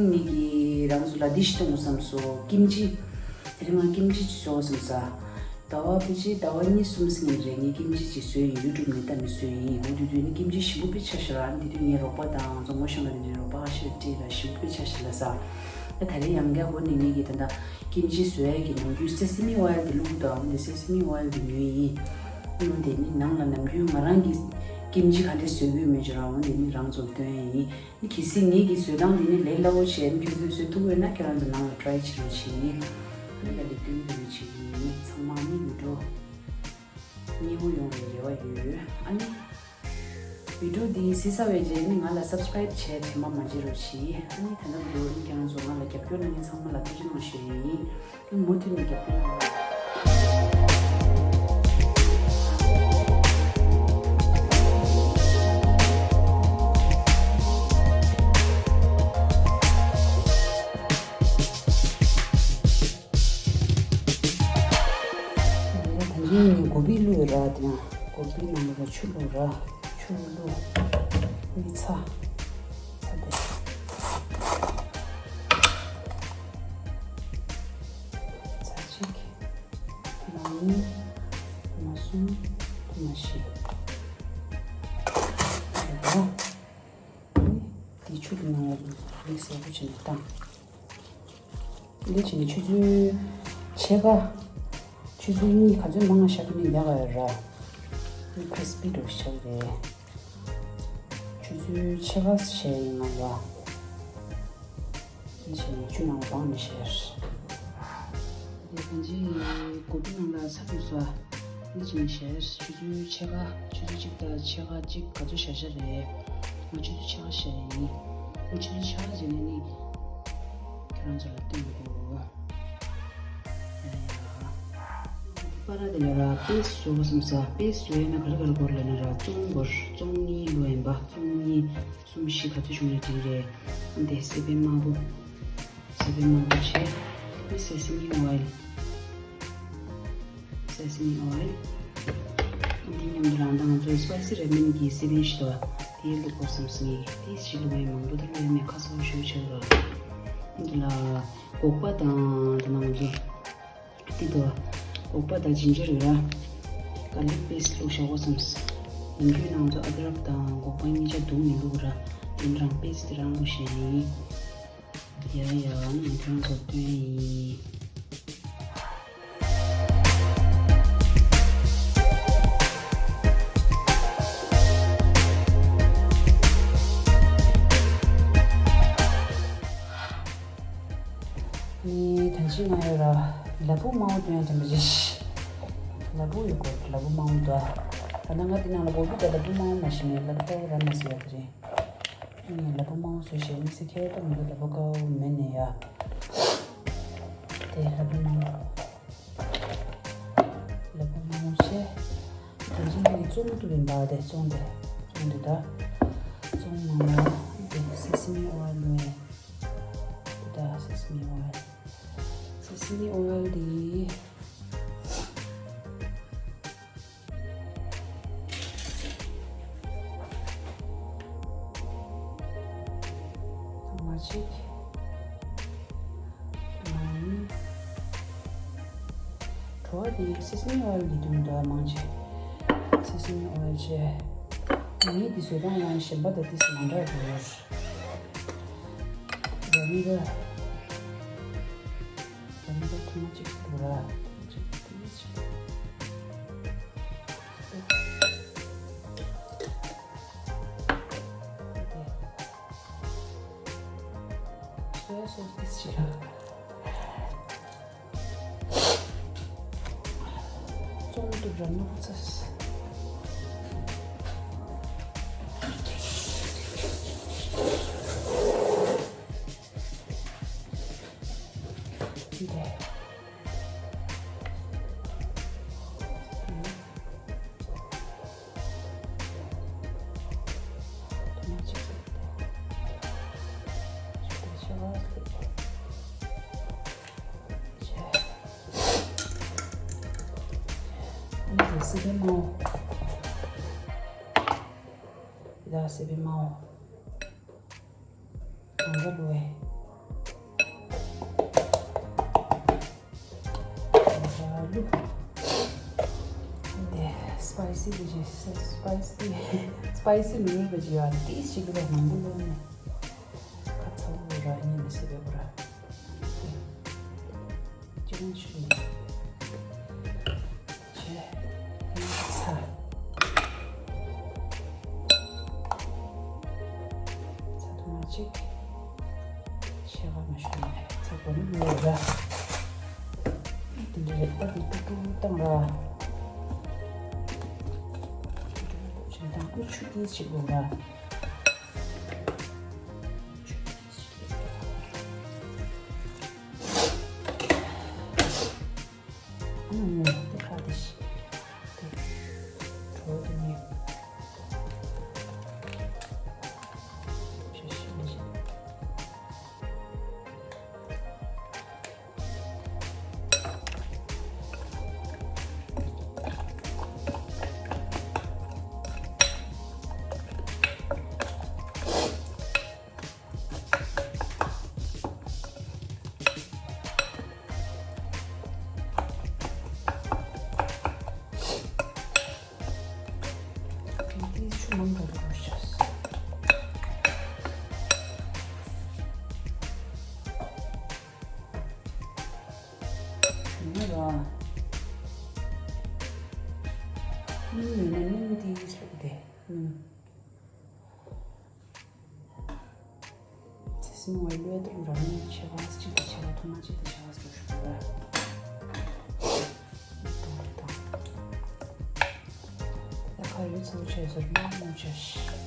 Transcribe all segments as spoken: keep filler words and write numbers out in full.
ངེད་ཀྱིས་རང་ཚོ་ལ་འདི་ཞིག་གཏོང་དགོས་བསམ་སོང་། ཀིམ་ཅི། དེ་རིང་ང་ཀིམ་ཅི་ཅིག་བཟོ་དགོས་བསམ་ས། ཟླ་བ་ཕལ་ཆེར་ཟླ་བ་གཉིས་གསུམ་ཟིན་རེད། ངས་ཀིམ་ཅི་ཅིག་བཟོས་ཡིན། ཡུ་ཊུབ་ནས་ལྟ་ནས་བཟོས་ཡིན། འོ་དེ་དུས་ནི་ཀིམ་ཅི་ཞིམ་པོ་དཔེ་ཆགས་ཤག་ར། འདི་དུས་ངའི་རོགས་པ་དང་ང་ཚོ་ངོ་ཤེས་པ་དེ་འདྲའི་རོགས་པ་ཁ་ཤས་སྤྲད་ལ་ཞིམ་པོ་དཔེ་ཆགས་ཤག་ལབ་ས། ད་དེ་རིང་ཡང་བསྐྱར་འོ་ནས་ངེད་ཀྱིས་ད་ལྟ་ཀིམ་ཅི་བཟོ་ཡས་ཀྱི་ནམ་རྒྱུན་སེ་སི་མི་ཨོ་ཡལ་དེ་བླུགས་དང་། འོ་འདི་སེ་སི་མི་ཨོ་ཡལ་དེ་ཉོས་ཡིན། འོ་དེ་ནི་ནང་ལ་ནམ་རྒྱུན་ང་རང་གིས་ཀིམ་ཅི་ག་འདྲས་བཟོ་གི་ཡོད་མེད་ཅིག་ར། འོ་དེ་ནི་རང་ཚོར་སྟོན་ཡས་ཡིན། གལ་སྲིད་ངེད་ཀྱི་བཟོ་སྟངས་འདི་ནི་ལས་སླ་པོ་བྱས་ནས་ཁྱོད་ཚོས་བཟོ་ཐུབ་ཡོད་ན། ཁྱེད་རང་ཚོ་ནང་ལ་ཊི་རའི་བྱེད་རོགས་བྱེད། ཨ་ནི་ལ་ལེགས་བསྟོད་འབུལ་བྱེད་ཀྱི་ཡིན། ཚང་མ་ནི་བི་ཌིའོ་མཉེས་པོ་ཡོང་བའི་རེ་བ་ཡོད། ཨ་ནི་བི་ཌིའོ་འདི་གཟིགས་ཚར་བའི་རྗེས་ནི་ང་ལ་སབ་སི་ཀ་རའིབ་བྱས་དྲན་པ་མ་བརྗེད་རོགས་གྱིས། ཨ་ནི་ད་ལྟ་བི་ཌིའོ་ནི་ཁྱེད་རང་ཚོ་ང་ལ་རྒྱབ་སྐྱོར་གནང་མཁན་ཚང་མ་ལ་ཐུགས་རྗེ་གནང་ཞུ་ཡས་ཡིན། མུ་མཐུད་ནས་རྒྱབ་སྐྱོར་གནང་་རོགས། ད་རིང་ནི་གོ་བི་བླུགས་ཡོད་ར། དེ་ཡང་གོ་བི་ནང་ལ་ཆུ་བླུགས་ར། ཆུ་བླུགས། མི་ཚ། ཚ་དེ། ཚ་གཅིག་མ་གཉིས། མ་གསུམ། མ་བཞི། དེ་ཆུ་གི་ནང་ལ་མིག་སེར་པོ་བྱས་ནས་བཏང་། འདི་བྱས་ནས་ཆུ་ཚོད་ཕྱེད་ཀ་ཆུ་ཚོད་གཉིས་ག་ཚོད་མང་བཞག་ན་ཡག་ག་ཡོད་ར། ཁྲིས་པི་འདྲ་བོ་ཞིག་ཆགས་རེད། ཆུ་ཚོད་ཕྱེད་ཀ་བྱས་ཡིན་ང་ལ། འདི་བྱས་ནས་ཆུ་ནང་ལ་སྦངས་ནས་བཞག་ཡོད་རེད། འདི་གང་ཅི་གོ་བི་ནང་ལ་ཚ་དྲུག་སོ། འདི་བྱས་ནས་བཞག་ཡོད་རེད། ཆུ་ཚོད་ཕྱེད་ཀ་ཆུ་ཚོད་གཅིག་དང་ཕྱེད་ཀ་གཅིག་ག་ཚོད་བཞག་བཞག་རེད། ང་ཆུ་ཚོད་ཕྱེད་ཀ་བཞག་ཡིན། ང་ཆུ་ཚོད་ཕྱེད་ཀ་བྱས་ནས་ནི་ཁྱེད་རང་ཚོ་ལ་སྟོན་དགོས། ཡ་ཡ། པ་ར་དེ་ལ་ར་པེ་སི་བཟོ་བསམ་ས། པེ་སི་བཟོ་ཡས་ན་ག་རེ་ག་རེ་དགོས་ལབ་ན་ར། བཙོང་འབོར་བཙོང་གཉིས་ལོས་ཡིན་པ། བཙོང་གཉིས་གསུམ་བཞི་ག་ཚོད་བྱུང་ན་འགྲིག་རེད། འདི་སི་པན་དམར་པོ། སི་པན་དམར་པོ་བྱས། ཨ་ནི་སེ་སི་མི་ཨོ་ཡལ། སེ་སི་མི་ཨོ་ཡལ། ཨ་ནི་འདི་མཉམ་དུ་རང་དང་ང་ཚོའི་སི་པའི་སི་རེ་མན་གྱི་སི་པན་ཞིག་འདུག་དེ་བླུགས་དགོས་བསམ་སོང་ངས། དེ་ཞིག་བླུགས་ཡས་མང་པོ་ད་བླུགས་ཡས་མེད། ཁ་སང་ཞུ་བྱས་ར། འདི་ལ་སྒོག་པ་དང་དེ་ནང་ཚོ། འདི་དོ། སྒོག་པ་དང་ཇིན་ཇར་ཡོད་ར། ག་ལེར་པེ་སི་བླུགས་བཞག་དགོས་བསམ་སོང་། ཡིན་རྒྱུ་ནང་ཚོ་ཨ་དྲག་དང་སྒོག་པ་གཉིས་ཆ་བརྡུངས་ནས་བླུགས་ར། ཡིན་རང་པེ་སི་དེ་རང་བླུགས་བཞག་ཡིན། ཡ་ཡ། ང་ཁྱེད་རང་ཚོར་སྟོན་ཡིན། ནི་ཐང་ཆེན་ང་ཡོད་ར། ལ་ཕུག་དམར་པོ་སྟོན་ཡ་དེ་མ་རེད། ལ་ཕུག་ཡོད་གོ། ལ་ཕུག་དམར་པོ་འདུག་ད་ནང་ང་དེ་ནང་ལ་གོ་བི་དང་ལ་ཕུག་དམར་པོ་མ་ཤེས་ནས་ལ་ཕུག་དཀར་པོ་ར་མ་ཟེར་ཡ་དེ་རེད། ངས་ལ་ཕུག་དམར་པོ་བཟོས་ཤེས་མི་སྲིད་ཁྱད་པར་མི་འདུག་ལ་ཕུག་དཀར་པོ་མེད་ནས་ཡ། དེ་ལ་ཕུག་དམར་པོ། ལ་ཕུག་དམར་པོ་བྱས། དེ་རིང་གི་བཙོང་དུ་བིན་པ་དེ་བཙོང་དེ། བཙོང་དེ་ད། བཙོང་ནང་ལ་དེ་སེ་སི་མི་ཨོ་ཡལ་ལོས། དེ་ད་སེ་སི་མི་ཨོ་ཡལ། སེ་སི་མི་ཨོ་ཡལ་དེ། ཐུར་མ་གཅིག་ཐུར་མ་གཉིས། བྲོ་བ་འདི་སེ་སི་མི་ཨོ་ཡལ་གྱི་དུང་དུ་མང་ཆེ། སེ་སི་མི་ཨོ་ཡལ་བྱས། ངའི་འདི་བཟོ་སྟངས་ཡང་གཞན་པ་དང་ཏོག་ཙམ་མ་འདྲ་བ་ཡོད། ར་མི་ར། ར་མི་ར་ཐུར་མ་གཅིག་ཐུར་ར། ཐུར་མ་གཅིག་ཐུར་མ་གཅིག་སོ་ཡ་སོ་སི་ཏོག་ཙམ་ཞིག་ར། བཙོང་དུ་ར་ནོག་ཙེས། འདི། སི་པན་དམར་པོ། ཡ་སི་པན་དམར་པོ། གང་ག་ལོས། དེ་ཅི་སི་པའི་སི། སི་པའི་སི་ནུ་ཌལ་དེ་ཅི་ཡོད་ཨ་ནི་ཏིས་ཅིག་ལ་མང་པོ་ལོན་ནས། ཁ་ཚ་བོ་ར་ཨ་ནི་མི་སི་བེ་བོ་ར། ཅི་མ་ཞུ་ནི། ཆེ། ཚ། ཚ་ཐུང་མ་ཅིག་ཤེས་པ་མ་ཞུ་ནས་ཚ་གོ་ནི་མི་ཡོད་ར། དེ་འདྲ་རེད་པ། དེ་ཏུ་ཏུ་བཏང་ར། ཞིང་ཐང་ཁུ་ཆུ་ཏིས་ཅིག་དགོས་ར། ཨ་ནི་དེ་ཁ་དེ་ཤི། དེ་གྲོ་དེ་ནི་ཤ་ཤི་ནི་ཤི། དེ་ཆུ་མང་དྲགས་འགྲོ་ཤག་ཡིན་ལ། སྣུམ་ཡོད་ན་སྣུམ་དེ་བླུགས་ཏེ་སྣུམ། ཚེ་སྲིང་བའི་བློས་གཏོང་རང་ཉིད་ཆེ་བ་གཅིག་དང་ཆེ་བ་ཐོག་མ་གཅིག་དང་ཆེ་བ་སུ་ཞུ་བ། ད་ཁ་ཡོད་ཚོ་ཆེ་ཟུར་མ་མོ་ཆེ་ཤི།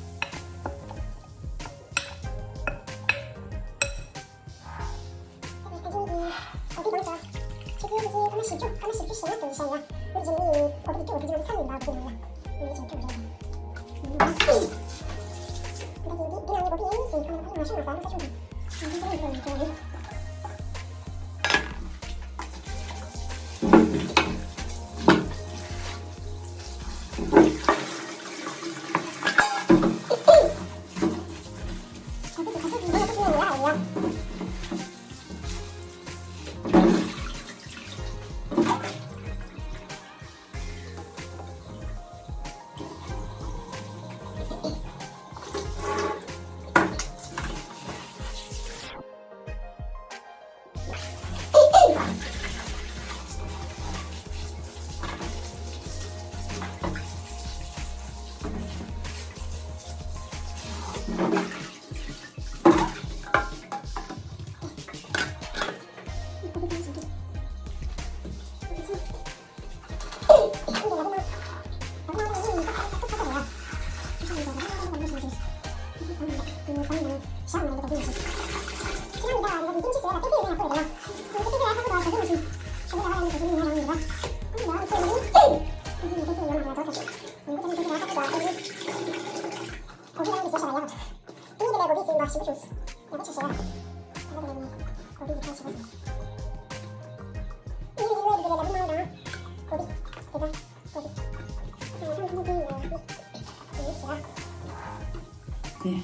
དེ།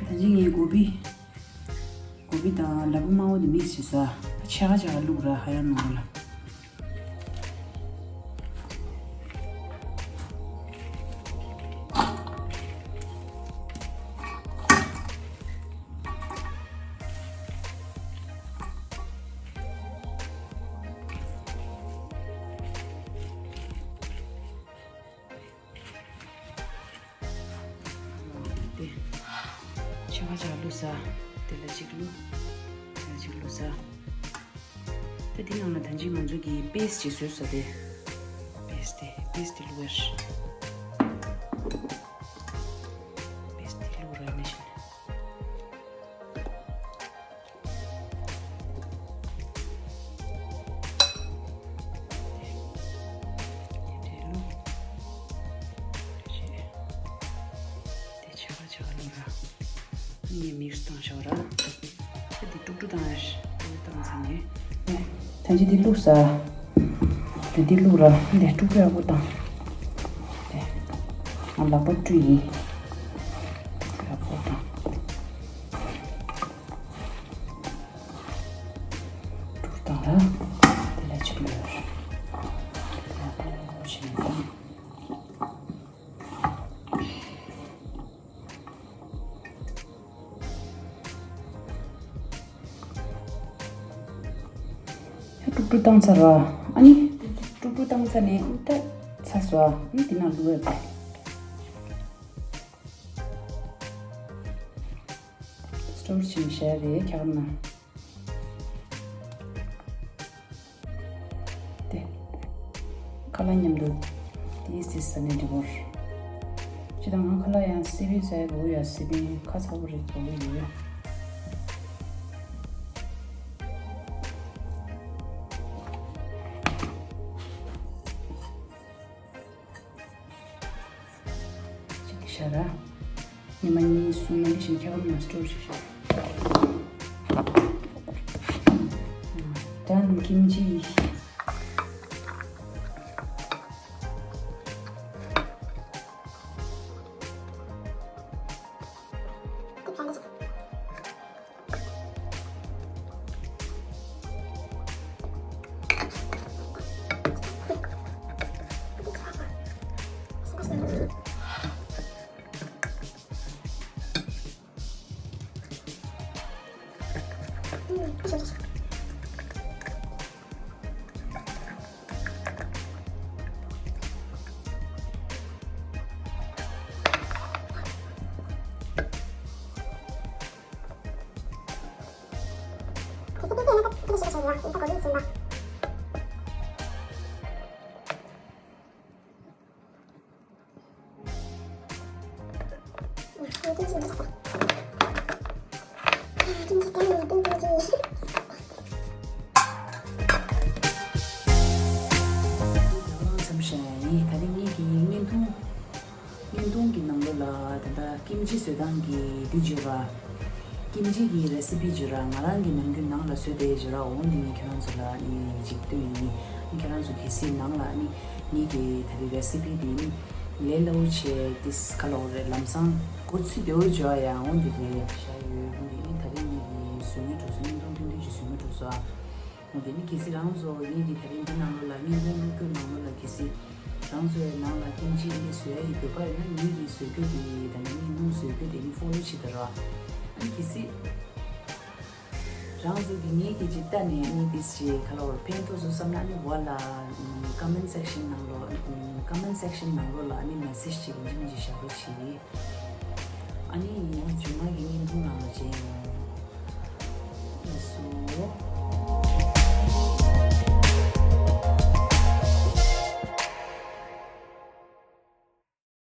ད་ཅི་ངས་གོ་བི། གོ་བི་དང་ལ་ཕུག་དམར་པོ་དེ་མིག་སི་བྱེད་ས། ཕྱེད་ཀ་ཕྱེད་ཀ་བླུགས་ར་ཧ་ཡང་ནོར་ལ། དེ། ཕྱེད་ཀ་ཕྱེད་ཀ་བླུགས་ས། དེ་ལ་གཅིག་བླུགས། དེ་ལ་གཅིག་བླུགས་ས། ད་འདི་ནང་ལ་ད་ཅི་ང་ཚོ་གི་པེ་སི་ཊི་ཅིག་བཟོས་ས་དེ། པེ་སི་ཊི་དེ། པེ་སི་ཊི་དེ་བླུགས་ཡ། པེ་སི་ཊི་དེ་བླུགས་ར་ནི་ཞིག་དེ་འདྲའི་བླུགས། དེ་བྱས། དེ་ཕྱེད་ཀ་ཕྱེད་ཀ་བླུགས་ར། ངས་མིག་སི་བཏང་བཞག་ར། ད་འདི་དཀྲུག་དཀྲུག་བཏང་ཡ། དཀྲུག་བཏང་ཚར་ནས། ད་ཅི་འདི་བླུགས་ས། དེ་འདི་བླུགས་ར། འདི་དཀྲུག་དཀྲུག་ཡག་པོ་བཏང་། དེ། ང་ལག་པ་བཀྲུས་ཡིན། དཀྲུག་དཀྲུག་ཡག་པོ་བཏང་། དཀྲུག་བཏང་ར། དེ་ལ་ཕྱིར་ལོས། ཡག་པོ་བྱས་ནས་བཏང་། དཀྲུག་དཀྲུག་བཏང་ཚར་བ། ཨ་ནི་དཀྲུག་དཀྲུག་བཏང་ཚར་ནས་ད་ཚར་སོང་། ཨ་ནི་དེ་ནང་བླུགས་ཡོད་པ། སི་ཊོར་བྱས་བཞག་རེད་ཁྱེད་རང་ན། དེ། ཁ་ལག་མཉམ་དུ་ཏིས་ཏིས་ཟ་ནས་འགྲིག་གོ། ཅི་དང་ང་ཁ་ལག་ཡང་སི་པན་ཟ་ཡ་གོ་ཡ། སི་པན་ཁ་ཚ་པོ་རེད་གོ་ཡོད། ཅིག་ཤ་ར། ཉི་མ་གཉིས་གསུམ་མ་འདི་བཞིན་ཁྱེད་རང་ནང་སི་ཊོར་བྱེད་ཤོག་ད་ནི་ཀིམ་ཅི། མཚམས་བཞག་ཡིན། ད་རིང་ངེད་ཀྱི་བརྙན་ཐུང་། བརྙན་ཐུང་གི་ནང་ལོགས་ལ་ད་ལྟ་ཀིམ་ཅི་བཟོ་སྟངས་ཀྱི་འདི་བརྗོད་པ། ཀིམ་ཅི་གི་རེ་སི་པི་བརྗོད་ར། ང་རང་གི་ནམ་རྒྱུན་ནང་ལ་བཟོས་བསྡད་བརྗོད་ར། འོ་འདི་ངས་ཁྱེད་རང་ཚོ་ལ་ནི་ཅིག་སྟོན་ཡིན། ཁྱེད་རང་ཚོ་གལ་སྲིད་ནང་ལ་ནི་ངེད་ཀྱི་ད་རིང་རེ་སི་པི་འདི་ནི་ལས་སླ་བོ་བྱས་ཏིས་ཁ་ལོ་རེད། ལམ་སང་གོ་ཚུལ་བདེ་བོ་བརྗོད་ཡ་འོ་འདི་རེད་བཞག་ཡོད། འོ་འདི་ནི་ད་རིང་ངེད་ཀྱི་བཟོས་ངེས་འགྲོ་སོང་། བརྙན་ཐུང་ཐུང་ཐུང་ཅིག་བཟོས་ངེས་འགྲོ་སོང་ཨ། འོ་དེ་ནི་གལ་སྲིད་རང་ཚོ་ངེད་ཀྱི་ད་རིང་འདི་ནང་ལོགས་ལ་བརྙན་ཐུང་བླུགས་རྒྱུ་ནང་ལོགས་ལ་གལ་སྲིད་རང་ཚོའི་ནང་ལ་ཀིམ་ཅི་འདི་བཟོ་ཡ་ཡི་འདོད་པ་ཡོད་ན་ངེད་ཀྱི་བཟོ་རྒྱུ་དེ་ད་ནི་བརྙན་ཐུང་བཟོ་རྒྱུ་དེ་ནི་ཕོ་ལོ་བྱེད་ད་ར། ཨ་ནི་གལ་སྲིད་རང་ཚོ་གི་ངེད་ཀྱི་ཅིག་ལྟ་ནས་ནི་ཏིས་ཅིག་ཁ་ལོ་བར་ཕན་ཐོགས་སོང་བསམ་ན་ནི་འོག་ལ་ཀོ་མེན་སེག་ཤན་ནང་ལོགས། ཀོ་མེན་སེག་ཤན་ནང་ལོགས་ལ་ནི་མེ་སེཇ་ཅིག་འཇིམ་ཅིག་བཞག་རོགས་བྱེད། ཨ་ནི་ཡང་མཇུག་མ་གི་བརྙན་ཐུང་ནང་ལ་མཇལ་ཡོང་། ལགས་སོ།